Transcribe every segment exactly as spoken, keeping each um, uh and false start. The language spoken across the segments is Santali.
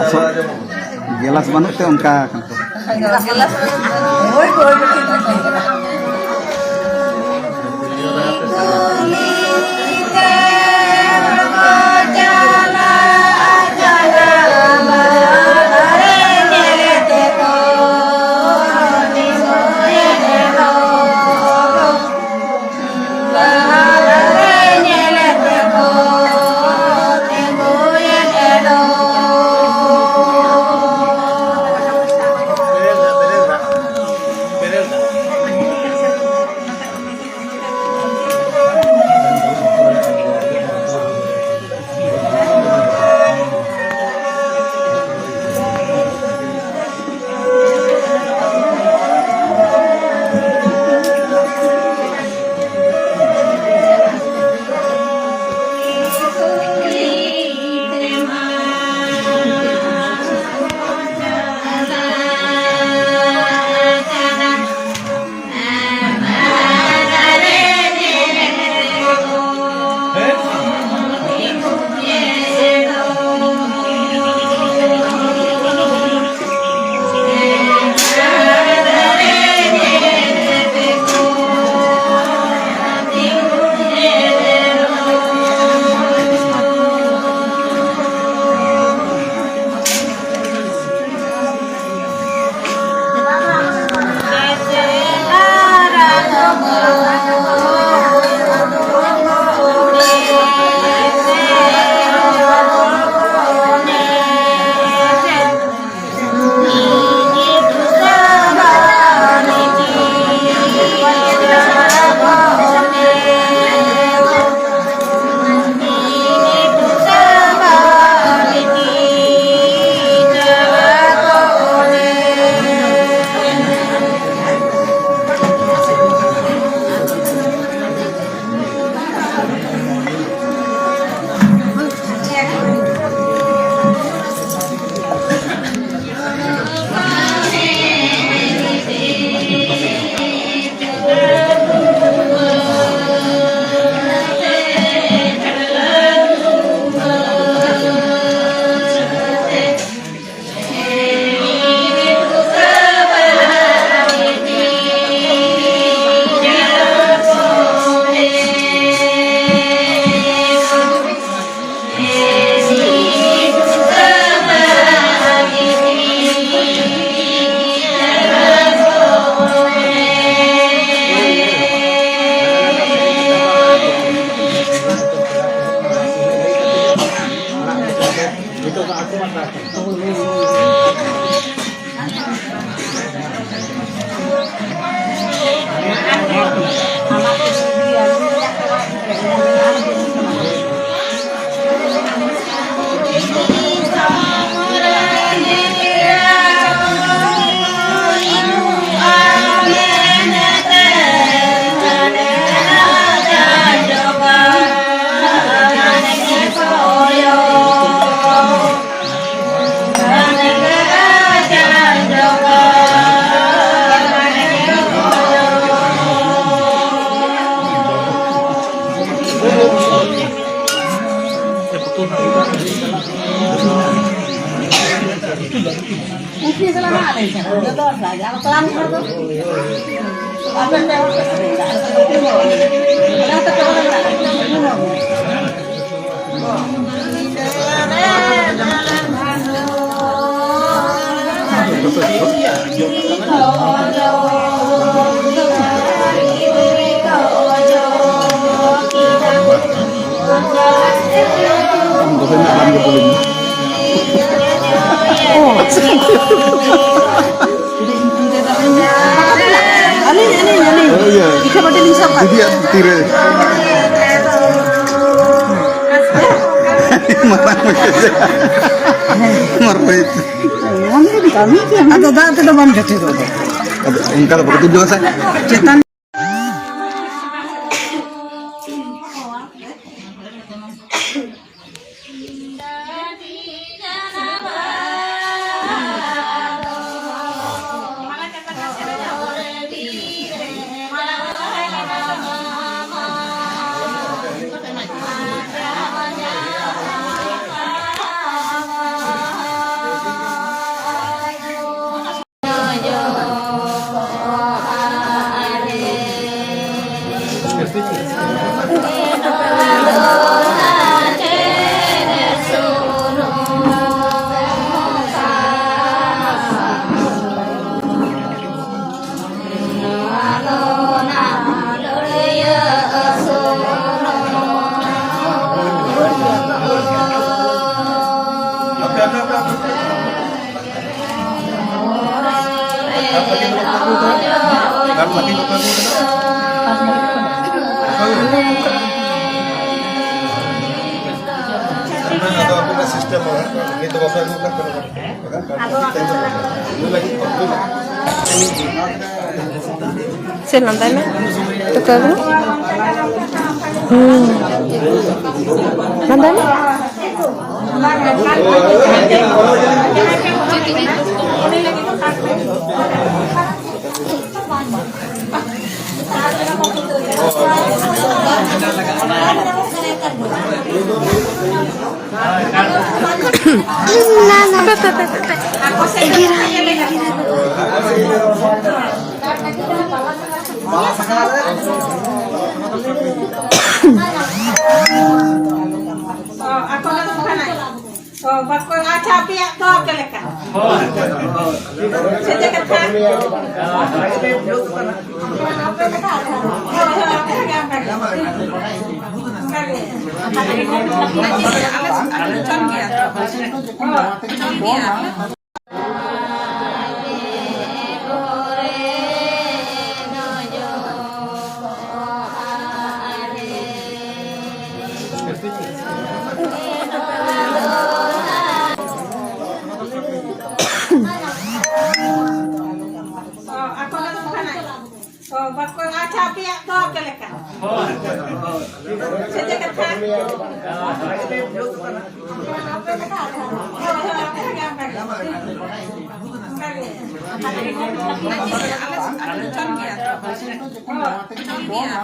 ᱟᱥᱚᱞ ᱜᱮᱞᱟᱥ ᱵᱟᱹᱱᱩᱜ ᱛᱮ ᱚᱱᱠᱟ ᱟᱠᱟᱱᱟ᱾ ᱩᱱᱠᱤᱱ ᱥᱟᱞᱟᱜ ᱢᱟ ᱟᱞᱮ ᱥᱟᱞᱟᱜ ᱡᱚᱛᱚ ᱦᱚᱲ ᱥᱟᱞᱟᱜ ᱜᱮ, ᱟᱨ ᱠᱚᱲᱟ ᱢᱤᱫ ᱦᱚᱲ ᱫᱚ ᱟᱯᱮ ᱯᱮ ᱦᱚᱲ ᱯᱮ ᱥᱮᱨᱮᱧ ᱠᱟᱜ ᱨᱮᱫᱚ ᱩᱱᱠᱤᱱ ᱦᱚᱸ ᱚᱱᱟ ᱦᱚᱛᱮᱡ ᱛᱮ ᱵᱟᱞᱮ ᱢᱮᱱᱟᱜ ᱞᱮᱭᱟ, ᱩᱱᱠᱤᱱ ᱦᱚᱸ᱾ ᱟᱢ ᱫᱚ ᱦᱩᱭᱱᱟ ᱟᱨᱟᱢ ᱜᱮ ᱵᱚᱞᱚᱧ ᱢᱮ᱾ ᱚ, ᱟᱪᱪᱷᱟ᱾ ᱟᱹᱞᱤᱧ, ᱟᱹᱞᱤᱧ, ᱟᱹᱞᱤᱧ᱾ ᱦᱳᱭ, ᱤᱭᱟᱹ᱾ ᱯᱤᱴᱷᱟᱹ ᱵᱟᱹᱴᱤ ᱞᱤᱧ ᱥᱟᱵ ᱠᱟᱜ᱾ ᱫᱤᱫᱤᱭᱟᱜ ᱛᱤᱨᱮ᱾ ᱢᱟᱨᱟᱝ ᱢᱮᱥᱮ᱾ ᱢᱟᱨᱟᱝ ᱢᱮᱥᱮ᱾ ᱟᱫᱚ ᱫᱟᱜ ᱛᱮᱫᱚ ᱵᱟᱢ ᱡᱚᱴᱮᱫᱚᱜ ᱫᱚ᱾ ᱟᱫᱚ ᱚᱱᱠᱟ ᱫᱚ ᱵᱟᱠᱚ ᱛᱩᱫ ᱡᱚᱝᱟ ᱥᱮ᱾ ᱪᱮᱛᱟᱱ᱾ ᱟᱫᱚ ᱟᱯᱮ ᱥᱤᱥᱴᱮᱢ ᱚᱲᱟᱜ ᱱᱤᱛ ᱫᱚ ᱵᱟᱯᱮ ᱟᱹᱜᱩ ᱠᱟᱜ ᱠᱟᱱᱟ᱾ ᱪᱮᱫ ᱞᱟᱸᱫᱟᱭ ᱢᱮ? ᱛᱚ ᱠᱟᱹᱢᱤ? ᱦᱩᱸ᱾ ᱞᱟᱸᱫᱟᱭ ᱢᱮ? ᱚ, ᱟᱠᱚ ᱫᱚ ᱱᱚᱝᱠᱟᱱᱟᱜ᱾ ᱚ, ᱵᱟᱠᱚ, ᱟᱪᱪᱷᱟ, ᱟᱯᱮᱭᱟᱜ ᱫᱚ ᱟᱯᱮ ᱞᱮᱠᱟ᱾ ᱥᱮ ᱪᱮᱫ ᱠᱟᱛᱷᱟ? ᱦᱳᱭ, ᱦᱳᱭ᱾ ᱚᱱᱠᱟ ᱜᱮ, ᱚᱱᱠᱟ ᱜᱮ᱾ ᱟᱞᱮ, ᱟᱞᱮ ᱪᱚᱞ ᱜᱮᱭᱟ ᱛᱚ᱾ ᱦᱳᱭ, ᱪᱚᱞ ᱜᱮᱭᱟ᱾ ᱚ, ᱟᱠᱚ ᱫᱚ ᱱᱚᱝᱠᱟᱱᱟᱜ᱾ ᱚ, ᱵᱟᱠᱚ, ᱟᱪᱪᱷᱟ, ᱟᱯᱮᱭᱟᱜ ᱫᱚ ᱟᱯᱮ ᱞᱮᱠᱟ᱾ ᱦᱳᱭ᱾ ᱥᱮ ᱪᱮᱫ ᱠᱟᱛᱷᱟ? ᱦᱳᱭ, ᱦᱳᱭ, ᱟᱯᱮ ᱞᱮᱠᱟ᱾ ᱦᱳᱭ, ᱦᱳᱭ, ᱟᱯᱮ ᱞᱮᱠᱟ, ᱚᱱᱠᱟ ᱜᱮ᱾ ᱚᱱᱠᱟ ᱜᱮ᱾ ᱟᱞᱮ, ᱟᱞᱮ ᱪᱚᱞ ᱜᱮᱭᱟ ᱛᱚ᱾ ᱦᱳᱭ, ᱪᱚᱞ ᱜᱮᱭᱟ᱾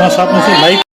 ᱱᱚᱣᱟ ᱥᱟᱵ ᱢᱮᱥᱮ, live᱾